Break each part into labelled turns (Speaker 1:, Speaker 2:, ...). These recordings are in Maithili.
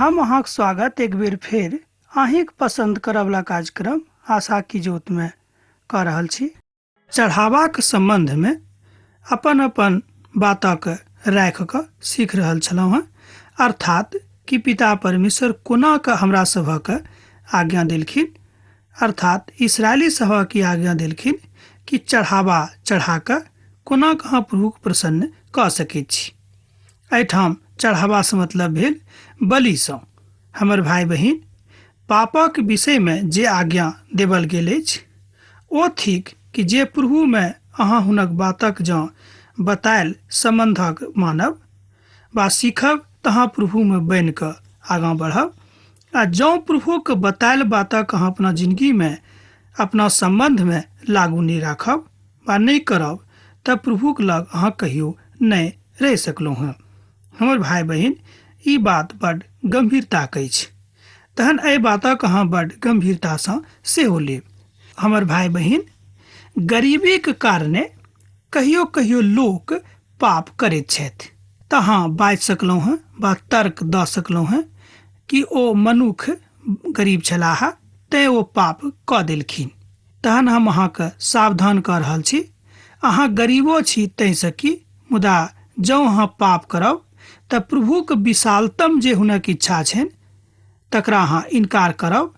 Speaker 1: हम अहाँक स्वागत एक बेर फेर अहीँक पसन्द करऽवला कार्यक्रम आशा की ज्योतमे कऽ रहल छी। चढ़ावाक सम्बन्धमे अपन अपन बातक राखि कऽ सीख रहल छलहुँ हेँ, अर्थात कि पिता परमेश्वर कोना कऽ हमरा सभक आज्ञा देलखिन, अर्थात इस्राएली सभक ई आज्ञा देलखिन कि चढ़ावा चढ़ा कऽ कोना कऽ अहाँ प्रभुक प्रसन्न कऽ सकैत छी। एहिठाम चढ़ावासँ मतलब भेल बलिसँ। हमर भाय बहिन, पापक विषयमे जे आज्ञा देबल गेल अछि ओ थिक कि जे प्रभुमे अहाँ हुनक बातक जँ बतायल सम्बन्धक मानब वा सीखब तऽ अहाँ प्रभुमे बनि कऽ आगाँ बढ़ब, आ जँ प्रभुक बतायल बातक अहाँ अपना जिनगीमे अपना सम्बन्धमे लागू नहि राखब वा नहि करब तऽ प्रभुक लग अहाँ कहियो नहि रहि सकलहुँ हँ। हमर भाय बहिन, ई बात बड गम्भीरताक अछि, तहन एहि बातक अहाँ बड गम्भीरतासँ सेहो लेब। हमर भाय बहिन, गरीबीक कारणे कहियो कहियो लोक पाप करैत छथि, तऽ अहाँ बाजि सकलहुँ हँ वा तर्क दऽ सकलहुँ हँ कि ओ मनुख गरीब छलाह तेँ ओ पाप कऽ देलखिन। तहन हम अहाँके सावधान कऽ रहल छी, अहाँ गरीबो छी ताहिसँ की, मुदा जँ अहाँ पाप करब तऽ प्रभुक विशालतम जे हुनक इच्छा छनि तकरा अहाँ इनकार करब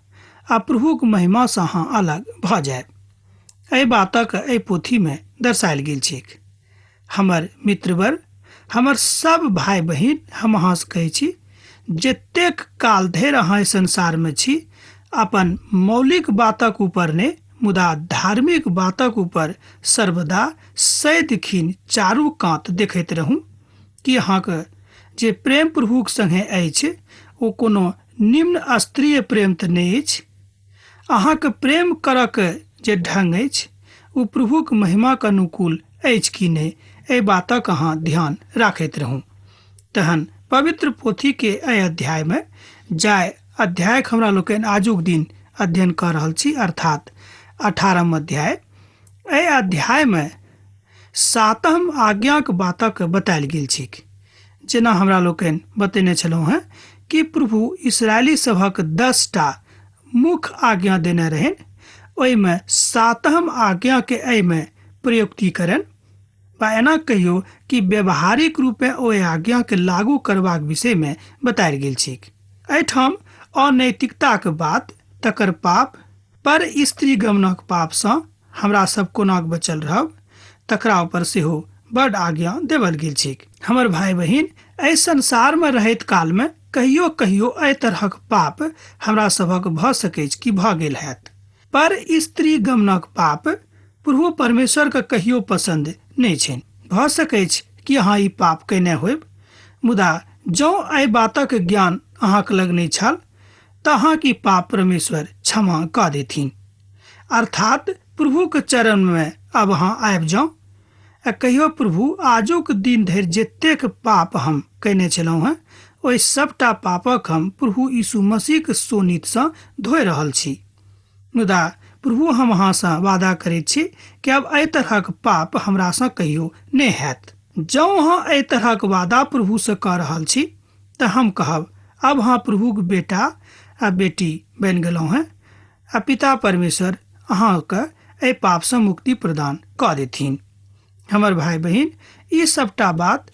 Speaker 1: आ प्रभुक महिमासँ अहाँ अलग भऽ जायब। एहि बातक एहि पोथीमे दर्शायल गेल छैक। हमर मित्रवर, हमर सब भाय बहिन, हम अहाँसँ कहै छी, जतेक काल धरि अहाँ एहि संसारमे छी अपन मौलिक बातक ऊपर नहि मुदा धार्मिक बातक ऊपर सर्वदा सदिखिन चारू कात देखैत रहू कि अहाँके जे प्रेम प्रभुक संगे अछि ओ कोनो निम्न स्तरीय प्रेम तऽ नहि अछि। अहाँके प्रेम करऽके जे ढंग अछि ओ प्रभुक महिमाक अनुकूल अछि कि नहि, एहि बातक अहाँ ध्यान राखैत रहू। तहन पवित्र पोथीके एहि अध्यायमे जाय अध्यायक हमरा लोकनि आजुक दिन अध्ययन कऽ रहल छी, अर्थात 18 अध्याय। एहि अध्यायमे सातम आज्ञाक बातक बतायल गेल छैक। जेना हमरा लोकनि बतेने छलहुँ हेँ कि प्रभु इस्राएली सभक 10टा मुख्य आज्ञा देने रहनि, ओहिमे सातम आज्ञाके एहिमे प्रयुक्तिकरण वा एना कहियो कि व्यवहारिक रूपेँ ओहि आज्ञाके लागू करबाक विषयमे बतायल गेल छैक। एहिठाम अनैतिकताक बात, तकर पाप, पर स्त्री गमनक पापसँ हमरा सब कोना बचल रहब तकरा ऊपर सेहो बड आज्ञा देवल गेल छैक। हमर भाय बहिन, एहि संसारमे रहैत कालमे कहियो कहियो एहि तरहक पाप हमरा सभक भऽ सकैछ कि भऽ गेल हैत। पर स्त्री गमनक पाप प्रभु परमेश्वरके कहियो पसन्द नहि छनि। भऽ सकैछ कि अहाँ ई पाप कयने होयब, मुदा जँ एहि बातक ज्ञान अहाँक लग नहि छल तऽ अहाँक ई पाप परमेश्वर क्षमा कऽ देथिन। अर्थात प्रभुक चरणमे आब अहाँ आबि जाउ आ कहियो, प्रभु, आजुक दिन धरि जतेक पाप हम कयने छलहुँ हेँ ओहि सभटा पापक हम प्रभु यीशु मसीहक शोणितसँ धोइ रहल छी। मुदा प्रभु, हम अहाँसँ वादा करैत छी कि आब एहि तरहक पाप हमरासँ कहियो नहि हैत। जँ अहाँ एहि तरहक वादा प्रभुसँ कऽ रहल छी तऽ हम कहब, आब अहाँ प्रभुक बेटा आ बेटी बनि गेलहुँ हेँ आ पिता परमेश्वर अहाँके एहि पापसँ मुक्ति प्रदान कऽ देथिन। हमर भाय बहिन, ई सभटा बात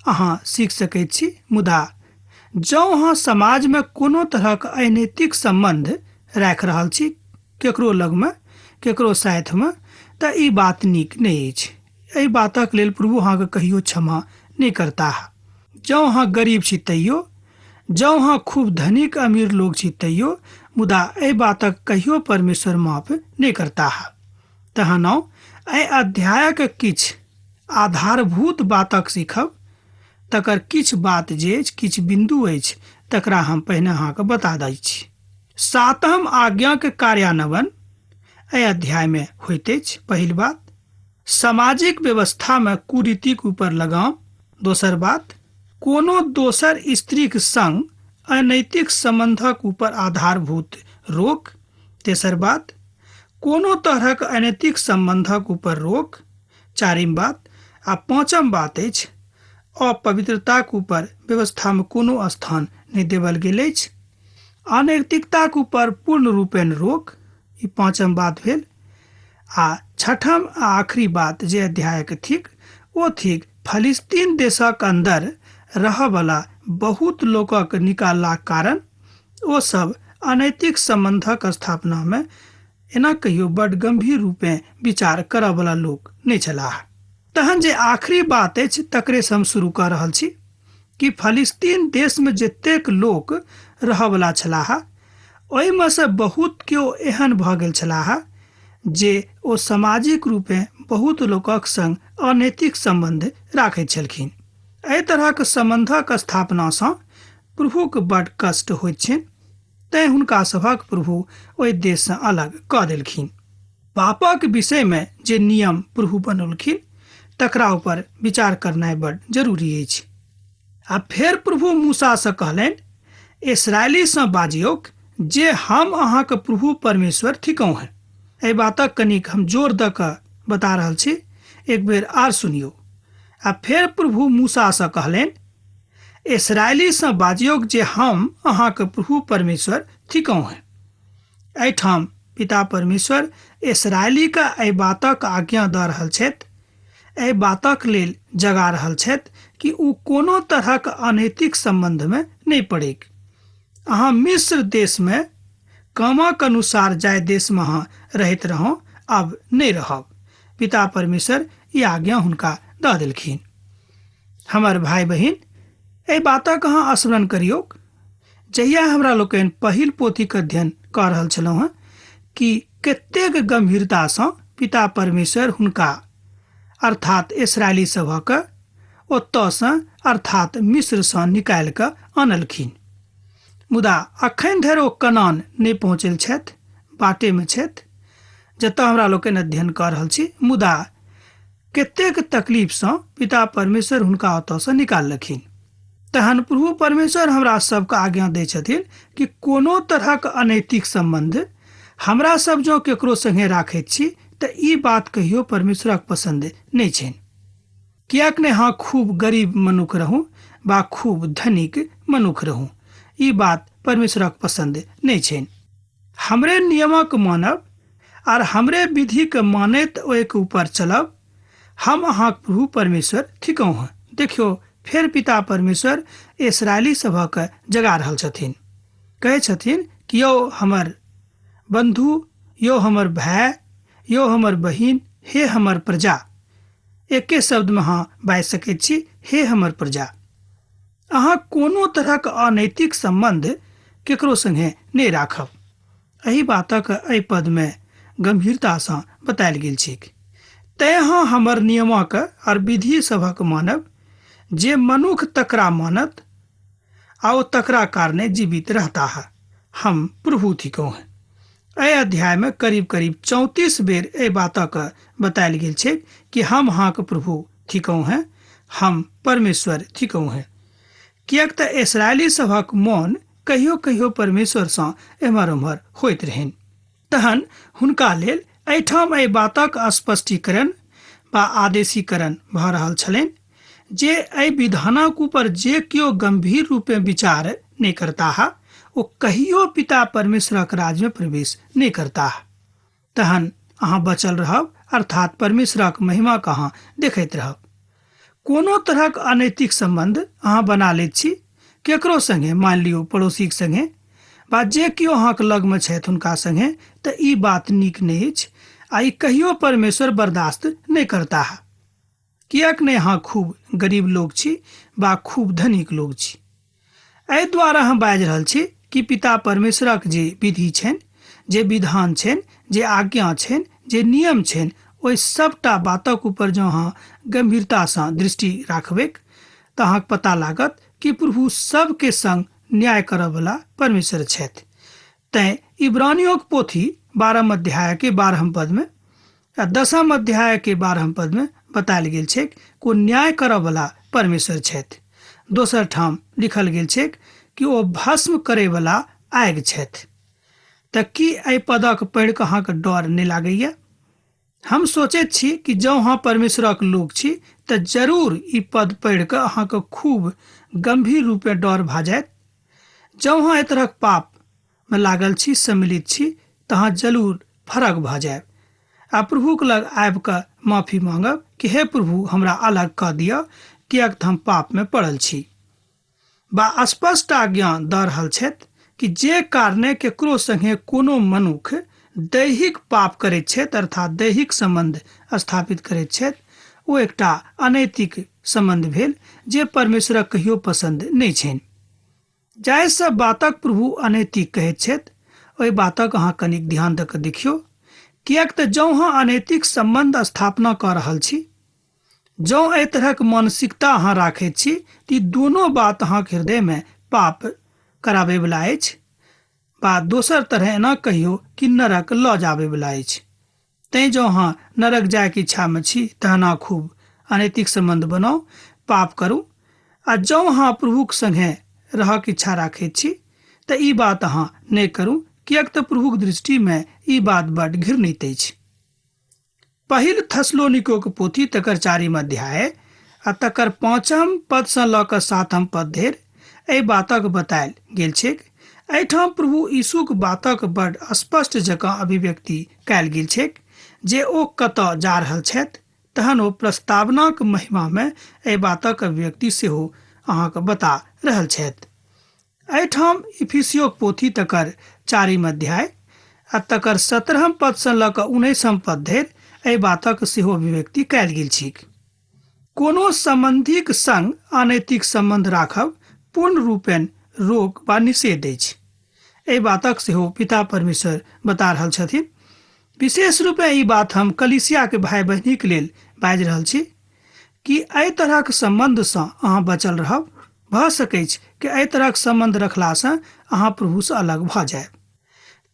Speaker 1: अहाँ सीख सकैत छी, मुदा जँ अहाँ समाजमे कोनो तरहक अनैतिक सम्बन्ध राखि रहल छी केकरो लगमे, केकरो साथमे, तऽ ई बात नीक नहि अछि। एहि बातक लेल प्रभु अहाँके कहियो क्षमा नहि करताह। जँ अहाँ गरीब छी तैयो, जँ अहाँ खूब धनिक अमीर लोक छी तैयो, मुदा एहि बातक कहियो परमेश्वर माफ नहि करताह। तहन आउ एहि अध्यायक किछु आधारभूत बातक सीखब। तकर किछु बात जे अछि, किछु बिन्दु अछि, तकरा हम पहिने अहाँके बता दै छी। सातम आज्ञाक कार्यान्वयन एहि अध्यायमे होइत अछि। पहिल बात, सामाजिक व्यवस्थामे कुरीतिक ऊपर लगाम। दोसर बात, कोनो दोसर स्त्रीक संग अनैतिक सम्बन्धक ऊपर आधारभूत रोक। तेसर बात, कोनो तरहक अनैतिक सम्बन्धक ऊपर रोक। चारिम बात आ पाँचम बात अछि, अपवित्रताक ऊपर व्यवस्थामे कोनो स्थान नहि देवल गेल अछि। अनैतिकताक ऊपर पूर्ण रूपेण रोक, ई पाँचम बात भेल। आ छठम आ आखिरी बात जे अध्यायक थिक ओ थिक फलिस्तीन देशक अन्दर रहऽवला बहुत लोकक निकाललाक कारण ओ सब अनैतिक सम्बन्धक स्थापनामे एना कहियो बड गंभीर रूपेँ विचार करऽवला लोक नहि छलाह। तहन जे आखिरी बात अछि तकरे से हम शुरू कऽ रहल छी कि फलिस्तीन देशमे जतेक लोक रहऽवला छलाह ओहिमे सँ बहुत केओ एहन भऽ गेल छलाह जे ओ सामाजिक रूपेँ बहुत लोकक संग अनैतिक सम्बन्ध राखैत छलखिन। एहि तरहक सम्बन्धक स्थापनासँ प्रभुक बड कष्ट होइत छनि, तैँ हुनका सभक प्रभु ओहि देशसँ अलग कऽ देलखिन। पापक विषयमे जे नियम प्रभु बनौलखिन तकरा ऊपर विचार करनाइ बड जरूरी अछि। आ फेर प्रभु मूसासँ कहलनि, इस्राएलीसँ बाजियौक जे हम अहाँक प्रभु परमेश्वर थिकहुँ हेँ। एहि बातक कनिक हम जोर दऽ कऽ बता रहल छी, एक बेर आर सुनियौ। आ फेर प्रभु मूसासँ कहलनि, इस्राएलीसँ बाजियौक जे हम अहाँक प्रभु परमेश्वर थिकहुँ हेँ। एहिठाम पिता परमेश्वर इस्राएलीके एहि बातक आज्ञा दऽ रहल छथि, एहि बातक लेल जगा रहल छथि कि ओ कोनो तरहक अनैतिक सम्बन्धमे नहि पड़ैक। अहाँ मिस्र देशमे कामक अनुसार जाहि देशमे अहाँ रहैत रहौ आब नहि रहब। पिता परमेश्वर ई आज्ञा हुनका दऽ देलखिन। हमर भाय बहिन, एहि बातक अहाँ स्मरण करियौक जहिया हमरा लोकनि पहिल पोथीक अध्ययन कऽ रहल छलहुँ हेँ कि कतेक गम्भीरतासँ पिता परमेश्वर हुनका अर्थात इसराइली सभक ओतऽसँ अर्थात मिस्रसँ निकालि कऽ अनलखिन। मुदा अखन धरि ओ कनान नहि पहुँचल छथि, बाटेमे छथि जतऽ हमरा लोकनि अध्ययन कऽ रहल छी। मुदा कतेक तकलीफसँ पिता परमेश्वर हुनका ओतऽसँ निकाललखिन। तहन प्रभु परमेश्वर हमरा सबके आज्ञा दै छथिन कि कोनो तरहक अनैतिक सम्बन्ध हमरा सब जँ केकरो संगे राखैत छी तऽ ई बात कहियो परमेश्वरक पसन्द नहि छनि। किएक नहि अहाँ खूब गरीब मनुख रहू वा खूब धनिक मनुख रहू, ई बात परमेश्वरक पसन्द नहि छनि। हमरे नियमक मानब आर हमरे विधिके मानैत ओहिके ऊपर चलब, हम अहाँक प्रभु परमेश्वर थिकहुँ हँ। देखियौ, फेर पिता परमेश्वर इसराइली सभक जगा रहल छथिन। कहै छथिन कि यौ हमर बंधु, यौ हमर भाय, यौ हमर बहिन, हे हमर प्रजा। एके शब्दमे अहाँ बाजि सकैत छी, हे हमर प्रजा। अहाँ कोनो तरहक अनैतिक सम्बन्ध केकरो संगे नहि राखब। एहि बातक एहि पदमे गम्भीरतासँ बतायल गेल छैक। तैँ अहाँ हमर नियमक आओर विधि सभक मानब, जे मनुख तकरा मानत आ ओ तकरा कारणे जीवित रहताह। हम प्रभु थिकहुँ। एहि अध्यायमे करीब करीब 34 बेर एहि बातक बतायल गेल छैक कि हम अहाँक प्रभु थिकहुँ हेँ, हम परमेश्वर थिकहुँ हेँ। किएक तऽ इसराइली सभक मोन कहियो कहियो परमेश्वरसँ एम्हर ओम्हर होइत रहनि। तहन हुनका लेल एहिठाम एहि बातक स्पष्टीकरण वा आदेशीकरण भऽ रहल छलनि जे एहि विधानक ऊपर जे केओ गंभीर रूपेँ विचार नहि करताह ओ कहियो पिता परमेश्वरक राज्यमे प्रवेश नहि करताह। तहन अहाँ बचल रहब, अर्थात परमेश्वरक महिमाक अहाँ देखैत रहब। कोनो तरहक अनैतिक सम्बन्ध अहाँ बना लैत छी केकरो संगे, मानि लियौ पड़ोसीक संगे वा जे केओ अहाँक लगमे छथि हुनका संगे, तऽ ई बात नीक नहि अछि आ ई कहियो परमेश्वर बर्दाश्त नहि करताह। किएक नहि अहाँ खूब गरीब लोक छी वा खूब धनिक लोक छी। एहि द्वारा हम बाजि रहल छी कि पिता परमेश्वरक जे विधि छनि, जे विधान छनि, जे आज्ञा छनि, जे नियम छनि, ओहि सभटा बातक ऊपर जँ अहाँ गम्भीरतासँ दृष्टि राखबैक तऽ अहाँके पता लागत कि प्रभु सबके संग न्याय करऽवला परमेश्वर छथि। तैँ इब्रानियोक पोथी 12 अध्यायके 12 पदमे आ 10 अध्यायके 12 पदमे बतायल गेल छैक कि ओ न्याय करऽवला परमेश्वर छथि। दोसर ठाम लिखल गेल छैक कि ओ भस्म करैवला आगि छथि। तऽ की एहि पदक पढ़ि कऽ अहाँके डर नहि लागैया? हम सोचैत छी कि जँ अहाँ परमेश्वरक लोक छी तऽ जरूर ई पद पढ़ि कऽ अहाँके खूब गम्भीर रूपेँ डर भऽ जायत। जँ अहाँ एहि तरहक पापमे लागल छी, सम्मिलित छी, तऽ अहाँ जरूर फरक भऽ जायब आ प्रभुक लग आबि कऽ माफी मांगब कि हे प्रभु, हमरा अलग कऽ दिअ, किएक तऽ हम पापमे पड़ल छी। बा स्पष्ट आज्ञा दऽ रहल छथि कि जे कारणे केकरो संगे कोनो मनुख दैहिक पाप करैत छथि, अर्थात दैहिक सम्बन्ध स्थापित करैत छथि, ओ एकटा अनैतिक सम्बन्ध भेल जे परमेश्वरक कहियो पसन्द नहि छनि। जाहि सब बातक प्रभु अनैतिक कहैत छथि, ओहि बातक अहाँ कनिक ध्यान दऽ कऽ देखियौ, किएक तऽ जँ अहाँ अनैतिक सम्बन्ध स्थापना कऽ रहल छी, जँ एहि तरहक मानसिकता अहाँ राखैत छी, तऽ ई दुनू बात अहाँक हृदयमे पाप कराबैवला अछि, वा दोसर तरहे एना कहियौ कि नरक लऽ जाबैवला अछि। तैँ जँ अहाँ नरक जायके इच्छामे छी, तहन अहाँ खूब अनैतिक सम्बन्ध बनाउ, पाप करू, आ जँ अहाँ प्रभुक सङ्गे रहक इच्छा राखैत छी तऽ ई बात अहाँ नहि करू, किएक तऽ प्रभुक दृष्टिमे ई बात बड्ड घृणित अछि। पहिल थसलोनिकोक पोथी तकर 4 अध्याय आ तकर 5 पदसँ लऽ कऽ 7 पद धरि एहि बातक बतायल गेल छैक। एहिठाम प्रभु यीशुक बातक बड स्पष्ट जकाँ अभिव्यक्ति कयल गेल छैक जे ओ कतऽ जा रहल छथि। तहन ओ प्रस्तावनाक महिमामे एहि बातक अभिव्यक्ति सेहो अहाँके बता रहल छथि। एहिठाम इफिसियोक पोथी तकर 4 अध्याय आ तकर 17 पदसँ लऽ कऽ 19 पद धरि एहि बातक सेहो अभिव्यक्ति कयल गेल छैक। कोनो सम्बन्धीक संग अनैतिक सम्बन्ध राखब पूर्ण रूपेण रोक वा निषेध अछि। एहि बातक सेहो पिता परमेश्वर बता रहल छथिन। विशेष रूपेँ ई बात हम कलीसियाके भाय बहिनीक लेल बाजि रहल छी कि एहि तरहक सम्बन्धसँ अहाँ बचल रहब। भऽ सकैछ कि एहि तरहक सम्बन्ध रखलासँ अहाँ प्रभुसँ अलग भऽ जायब,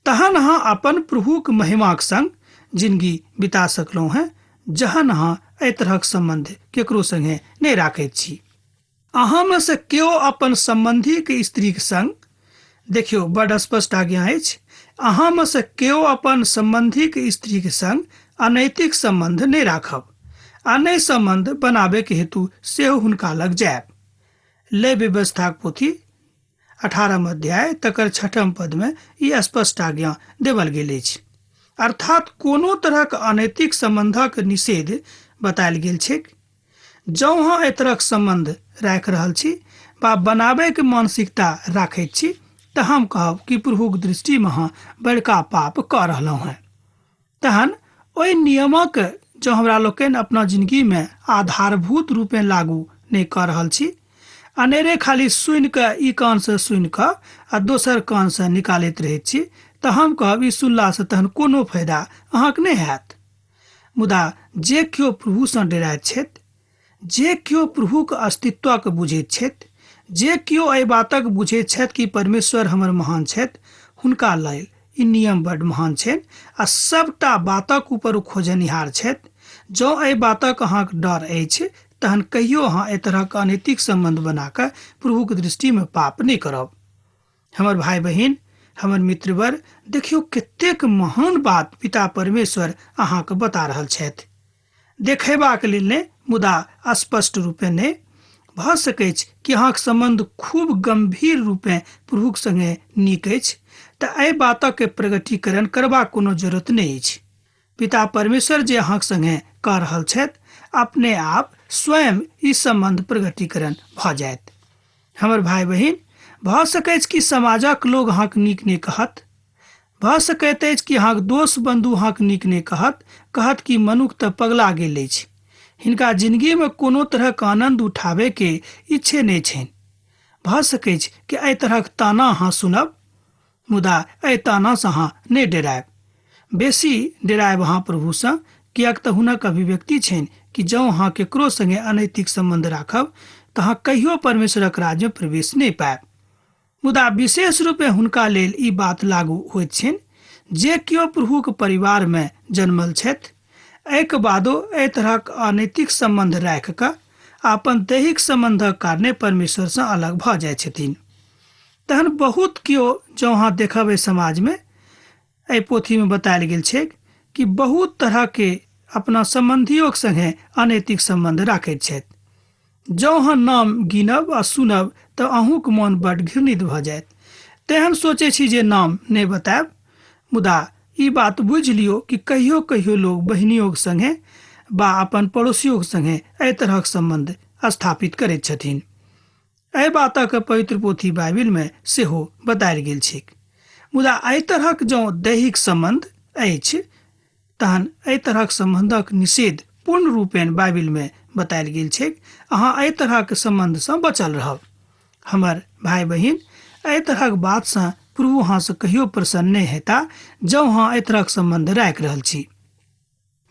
Speaker 1: तहन अहाँ अपन प्रभुक महिमाक संग जिनगी बिता सकलहुँ हेँ, जहन अहाँ एहि तरहक सम्बन्ध केकरो संगे नहि राखैत छी। अहाँमे से केओ अपन सम्बन्धीक स्त्रीक संग, देखियौ बड स्पष्ट आज्ञा अछि, अहाँमे से केओ अपन सम्बन्धीक स्त्रीक संग अनैतिक सम्बन्ध नहि राखब आ नहि सम्बन्ध बनाबैके हेतु सेहो हुनका लग जायब। लय व्यवस्थाक पोथी 18 अध्याय तकर 6 पदमे ई स्पष्ट आज्ञा देवल गेल अछि। अर्थात कोनो तरहक अनैतिक सम्बन्धक निषेध बतायल गेल छैक। जँ अहाँ एहि तरहक सम्बन्ध राखि रहल छी वा बनाबैके मानसिकता राखैत छी, तऽ हम कहब कि प्रभुक दृष्टिमे अहाँ बड़का पाप कऽ रहलहुँ हेँ। तहन ओहि नियमक जँ हमरा लोकनि अपना जिनगीमे आधारभूत रूपेँ लागू नहि कऽ रहल छी, अनेरे खाली सुनि कऽ ई कानसँ सुनि कऽ आ दोसर कानसँ निकालैत रहैत छी, तऽ हम कहब ई सुनलासँ तहन कोनो फायदा अहाँके नहि हैत। मुदा जे केओ प्रभुसँ डराइत छथि, जे केओ प्रभुक अस्तित्वक बुझैत छथि, जे केओ एहि बातक बुझैत छथि कि परमेश्वर हमर महान छथि, हुनका लेल ई नियम बड महान छनि आ सबटा बातक ऊपर ओ खोजनिहार छथि। जँ एहि बातक अहाँक डर अछि, तहन कहियो अहाँ एहि तरहक अनैतिक सम्बन्ध बना कऽ प्रभुक दृष्टिमे पाप नहि करब। हमर भाय बहिन, हमर मित्रवर, देखियौ कतेक महान बात पिता परमेश्वर अहाँके बता रहल छथि। देखेबाक लेल नहि, मुदा स्पष्ट रूपे नहि। भऽ सकैछ कि अहाँक सम्बन्ध खूब गम्भीर रूपे प्रभुक संगे नीक अछि, तऽ एहि बातक प्रगटीकरण करबाक कोनो जरूरत नहि अछि। पिता परमेश्वर जे अहाँक संगे कऽ रहल छथि, अपने आप स्वयं ई सम्बन्ध प्रगटीकरण भऽ जायत। हमर भाय बहिन, भऽ सकैछ कि समाजक लोग अहाँक नीक नहि कहत, भऽ सकैत अछि कि अहाँक दोस्त बन्धु अहाँक नीक नहि कहत, कहत कि मनुख तऽ पगला गेल अछि, हिनका जिनगीमे कोनो तरहक आनन्द उठाबैके इच्छे नहि छनि। भऽ सकैछ कि एहि तरहक ताना अहाँ सुनब, मुदा एहि तानासँ अहाँ नहि डेरायब। बेसी डेरायब अहाँ प्रभुसँ, किएक तऽ हुनक अभिव्यक्ति छनि कि जँ अहाँ केकरो संगे अनैतिक सम्बन्ध राखब तऽ अहाँ कहियो परमेश्वरक राज्यमे प्रवेश नहि पायब। मुदा विशेष रूपे हुनका लेल ई बात लागू होइत छनि जे केओ प्रभुक परिवारमे जन्मल छथि, एहिके बादो एहि तरहक अनैतिक सम्बन्ध राखि कऽ अपन दैहिक सम्बन्धक कारणे परमेश्वरसँ अलग भऽ जाइ छथिन। तहन बहुत केओ जँ अहाँ देखब एहि समाजमे, एहि पोथीमे बतायल गेल छैक कि बहुत तरहके अपना सम्बन्धियोके सङ्गे अनैतिक सम्बन्ध राखैत छथि। जँ अहाँ नाम गिनब आ सुनब तऽ अहूँके मोन बड्ड घृणित भऽ जायत तेँ हम सोचै छी जे नाम नहि बतायब, मुदा ई बात बुझि लियौ कि कहियो कहियो लोक बहिनियोके सङ्गे बा अपन पड़ोसियोके सङ्गे एहि तरहक सम्बन्ध स्थापित करैत छथिन। एहि बातक पवित्र पोथी बाइबिलमे सेहो बतायल गेल छैक। मुदा एहि तरहक जँ दैहिक सम्बन्ध अछि तहन एहि तरहक सम्बन्धक निषेध पूर्ण रूपेण बाइबिलमे बतायल गेल छैक। अहाँ एहि तरहक सम्बन्धसँ बचल रहब। हमर भाय बहिन, एहि तरहक बातसँ प्रभु अहाँसँ कहियो प्रसन्न नहि हेता जँ अहाँ एहि तरहक सम्बन्ध राखि रहल छी।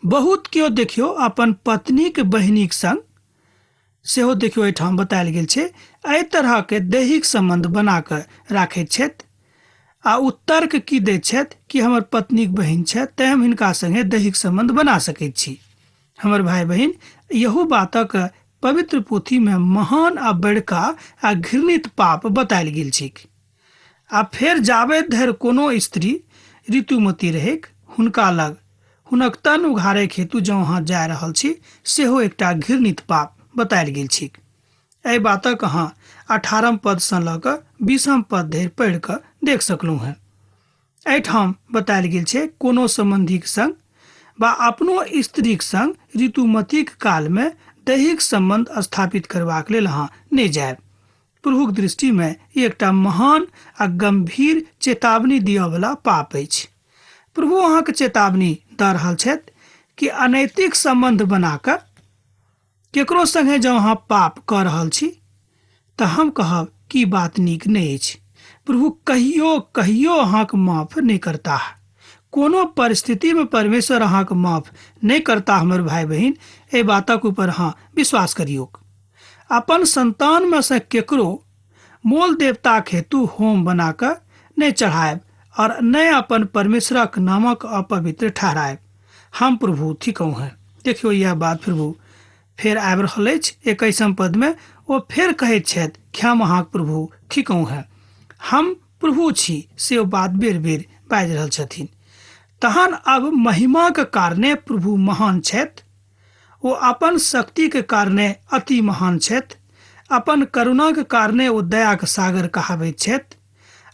Speaker 1: बहुत केओ देखियौ अपन पत्नीक बहिनीक संग सेहो देखियौ एहिठाम बतायल गेल छै एहि तरहके दैहिक सम्बन्ध बना कऽ राखैत छथि आ ओ तर्क की दैत छथि कि हमर पत्नीक बहिन छथि तैँ हम हिनका संगे दैहिक सम्बन्ध बना सकैत छी। हमर भाय बहिन, इहो बातक पवित्र पोथीमे महान आ बड़का आ घृणित पाप बतायल गेल छैक। आ फेर जाबे धरि कोनो स्त्री ऋतुमती रहैक हुनका लग हुनक तन उघारैक हेतु जँ अहाँ जा रहल छी सेहो एकटा घृणित पाप बतायल गेल छैक। एहि बातक अहाँ 18 पदसँ लऽ कऽ 20 पद धरि पढ़ि कऽ देख सकलहुँ हेँ। एहिठाम बतायल गेल छै कोनो सम्बन्धीक संग बा अपनो स्त्रीक संग ऋतुमतीक कालमे दैहिक सम्बन्ध स्थापित करबाक लेल अहाँ नहि जायब। प्रभुक दृष्टिमे ई एकटा महान आ गम्भीर चेतावनी दिअवला पाप अछि। प्रभु अहाँके चेतावनी दऽ रहल छथि कि अनैतिक सम्बन्ध बना कऽ केकरो संगे जँ अहाँ पाप कऽ रहल छी तऽ हम कहब कि बात नीक नहि अछि। प्रभु कहियो कहियो अहाँके माफ नहि करताह। कोनो परिस्थितिमे परमेश्वर अहाँके माफ नहि करताह। हमर भाय बहिन, एहि बातक ऊपर अहाँ विश्वास करियौक। अपन संतानमे सँ केकरो मोल देवताक हेतु होम बना कऽ नहि चढ़ायब और नहि अपन परमेश्वरक नामक अपवित्र ठहरायब। हम प्रभु थिकहुँ हैं। देखियौ यह बात प्रभु फेर आबि रहल अछि। 21 पदमे ओ फेर कहैत छथि कि हम अहाँक प्रभु थिकहुँ हैं, हम प्रभु छी, से ओ बात बेर बेर बाजि रहल छथिन। तहन अब महिमाक कारणे प्रभु महान छथि, ओ अपन शक्तिक कारणे अति महान छथि, अपन करुणाक कारणे ओ दयाक सागर कहाबैत छथि,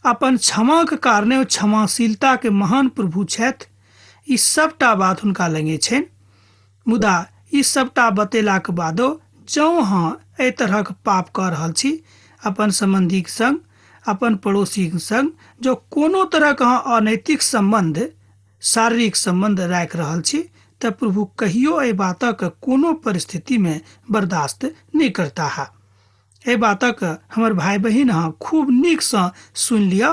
Speaker 1: अपन क्षमाक कारणे ओ क्षमाशीलताके महान प्रभु छथि। ई सबटा बात हुनका लगे छनि। मुदा ई सबटा बतेलाक बादो जँ अहाँ एहि तरहक पाप कऽ रहल छी, अपन सम्बन्धीक संग, अपन पड़ोसीक संग जँ कोनो तरहक अहाँ अनैतिक सम्बन्ध, शारीरिक सम्बन्ध राखि रहल छी तऽ प्रभु कहियो एहि बातक कोनो परिस्थितिमे बर्दाश्त नहि करताह। एहि बातक हमर भाय बहिन अहाँ खूब नीकसँ सुनि लिअ।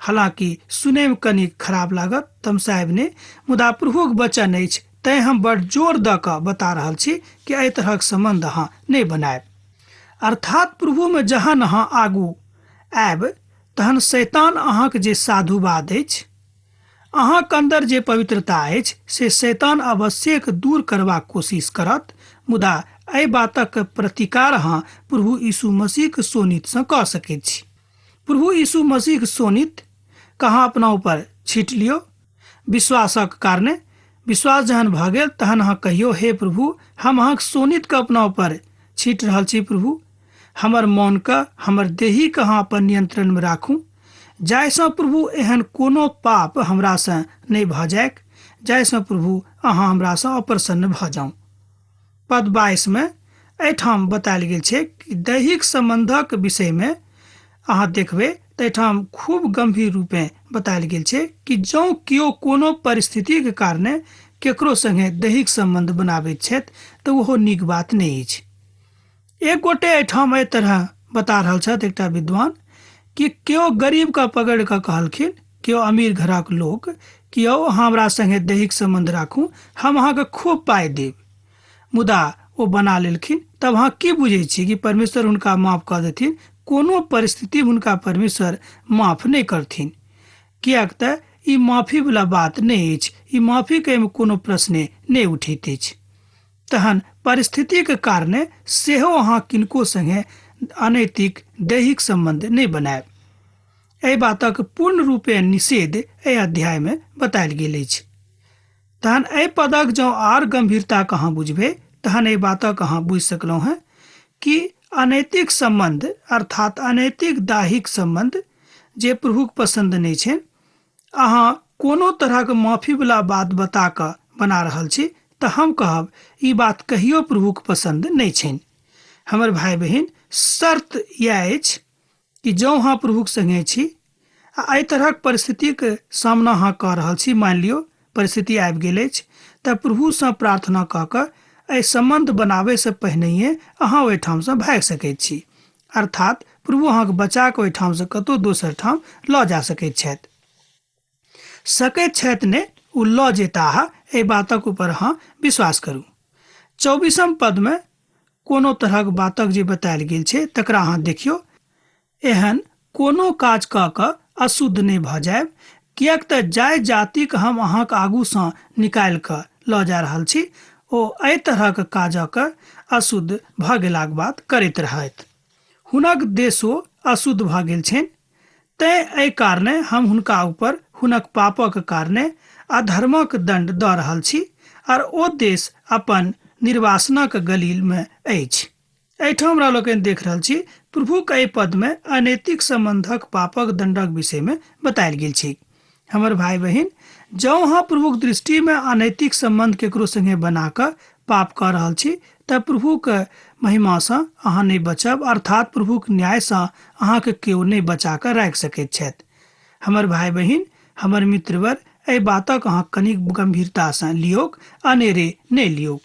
Speaker 1: हालांकि सुनैमे कनि खराब लागत, तमसायब नहि, मुदा प्रभुक वचन अछि तैँ हम बड़ जोर दऽ कऽ बता रहल छी कि एहि तरहक सम्बन्ध अहाँ नहि बनायब। अर्थात प्रभुमे जहन अहाँ आगू आयब तहन शैतान अहाँक जे साधुवाद अछि, अहाँक अन्दर जे पवित्रता अछि से शैतान अवश्यक दूर करबाक कोशिश करत, मुदा एहि बातक प्रतिकार अहाँ प्रभु यीशु मसीहक शोणितसँ कऽ सकैत छी। प्रभु यीशु मसीहक शोणित कहाँ अपना ऊपर छीट लियौ विश्वासक कारणे। विश्वास जहन भऽ गेल तहन अहाँ कहियौ, हे प्रभु, हम अहाँक शोणितके अपना ऊपर छीट रहल छी। प्रभु, हमर मोनके, हमर देहीके अहाँ अपन नियंत्रणमे राखू, जाहिसँ प्रभु एहन कोनो पाप हमरासँ नहि भऽ जाइक जाहिसँ प्रभु अहाँ हमरासँ अप्रसन्न भऽ जाउ। पद 22 मे एहिठाम बतायल गेल छै कि दैहिक सम्बन्धक विषयमे अहाँ देखबै तऽ एहिठाम खूब गम्भीर रूपेँ बतायल गेल छै कि जँ केओ कोनो परिस्थितिके कारणे केकरो संगे दैहिक सम्बन्ध बनाबैत छथि तऽ ओहो नीक बात नहि अछि। एक गोटे एहिठाम एहि तरह बता रहल छथि एकटा विद्वान कि केओ गरीबके पकड़ि कऽ कहलखिन, केओ अमीर घरक लोक, कि यौ अहाँ हमरा संगे दैहिक सम्बन्ध राखू, हम अहाँके खूब पाइ देब। मुदा ओ बना लेलखिन। तब अहाँ की बुझै छी कि परमेश्वर हुनका माफ कऽ देथिन? कोनो परिस्थिति हुनका परमेश्वर माफ नहि करथिन, किएक तऽ ई माफीवला बात नहि अछि। ई माफीके एहिमे कोनो प्रश्ने नहि उठैत अछि। तहन परिस्थितिके कारणे सेहो अहाँ किनको संगे अनैतिक दैहिक सम्बन्ध नहि बनायब। एहि बातक पूर्ण रूपे निषेध एहि अध्यायमे बतायल गेल अछि। तहन एहि पदक जँ आर गंभीरता अहाँ बुझबै तहन एहि बातक अहाँ बुझि सकलहुँ हेँ कि अनैतिक सम्बन्ध अर्थात अनैतिक दाहिक सम्बन्ध जे प्रभुक पसन्द नहि छनि। अहाँ कोनो तरहक माफीवला बात बता कऽ बना रहल छी तऽ हम कहब ई बात कहियो प्रभुक पसन्द नहि छनि। हमर भाय बहिन, शर्त इएह अछि कि जँ अहाँ प्रभुक संगे छी आ एहि तरहक परिस्थितिक सामना अहाँ कऽ रहल छी, मानि लियौ परिस्थिति आबि गेल अछि, तऽ प्रभुसँ प्रार्थना कऽ कऽ एहि सम्बन्ध बनाबयसँ पहिनहिए अहाँ ओहिठामसँ भागि सकैत छी। अर्थात प्रभु अहाँके बचा कऽ ओहिठामसँ कतहु दोसर ठाम लऽ जा सकैत छथि। सकैत छथि ने, ओ लऽ जेताह, एहि बातक ऊपर अहाँ विश्वास करू। चौबीसम पदमे कोनो तरहक बातक जे बतायल गेल छै तकरा अहाँ देखियौ। एहन कोनो काज कऽ कऽ अशुद्ध नहि भऽ जायब, किएक तँ जाहि जातिक हम अहाँक आगूसँ निकालि कऽ लऽ जा रहल छी, ओ एहि तरहक काजक अशुद्ध भऽ गेलाक बाद करैत रहथि। हुनक देशो अशुद्ध भऽ गेल छनि, तेँ एहि कारणेँ हम हुनका ऊपर हुनक पापक कारणेँ अधर्मक दण्ड दऽ रहल छी, और ओ देश अपन निर्वासनक गलील मे अछि। एहिठाम हमरा लोकनि देख रहल छी प्रभुक एहि पदमे अनैतिक सम्बन्धक पापक दण्डक विषयमे बतायल गेल छै। हमर भाय बहिन, जँ अहाँ प्रभुक दृष्टिमे अनैतिक सम्बन्ध केकरो संगे बना कऽ पाप कऽ रहल छी तऽ प्रभुक महिमासँ अहाँ नहि बचब, अर्थात प्रभुक न्यायसँ अहाँके केओ नहि बचा कऽ राखि सकैत छथि। हमर भाय बहिन, हमर मित्रवर, एहि बातक अहाँ कनिक गम्भीरतासँ लियौक, अनेरे नहि लियौक।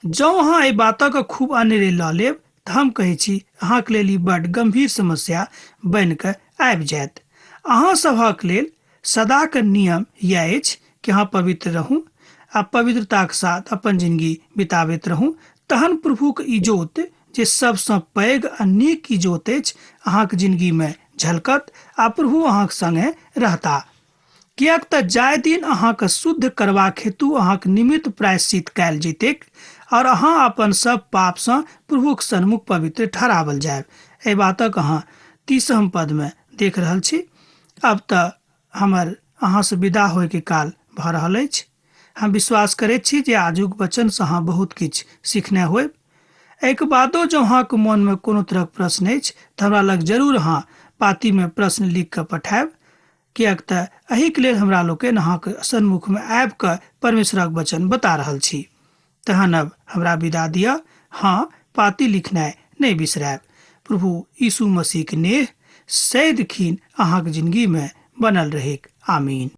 Speaker 1: जँ अहाँ एहि बातक खूब अनेरे लऽ लेब तऽ हम कहै छी अहाँके लेल ई बड्ड गम्भीर समस्या बनि कऽ आबि जायत। अहाँ सभक लेल सदाक नियम यैह अछि कि अहाँ पवित्र रहू आ पवित्रताक साथ अपन जिनगी बिताबैत रहू, तहन प्रभुक इजोत जे सबसँ पैघ आ नीक इजोत अछि अहाँक जिनगीमे झलकत आ प्रभु अहाँक संगे रहता। किएक तँ जाहि दिन अहाँकेँ शुद्ध करबाक हेतु अहाँक निमित्त प्रायश्चित कयल जयतैक और अहाँ अपन सभ पाप सँ प्रभुक सन्मुख पवित्र ठहराओल जायब। एहि बातक अहाँ तीसम पद मे देख रहल छी। अब तऽ हमर अहाँ सँ विदा होय के काल भऽ रहल अछि। हम विश्वास करैत छी जे आजुक वचन सँ अहाँ बहुत किछु सिखने होयब। एहिके बादो जँ अहाँके मोनमे कोनो तरहक प्रश्न अछि तऽ हमरा लग जरूर अहाँ पातीमे प्रश्न लिख कऽ पठायब, किएक तऽ एहिके लेल हमरा लोकनि अहाँक सन्मुखमे आबि कऽ परमेश्वरक वचन बता रहल छी। तहन अब हमरा विदा दिअ। हँ, पाती लिखनाइ नहि बिसरायब। प्रभु यीशु मसीहक नेह सदिखिन अहाँक जिनगीमे बनल रहैक। आमीन।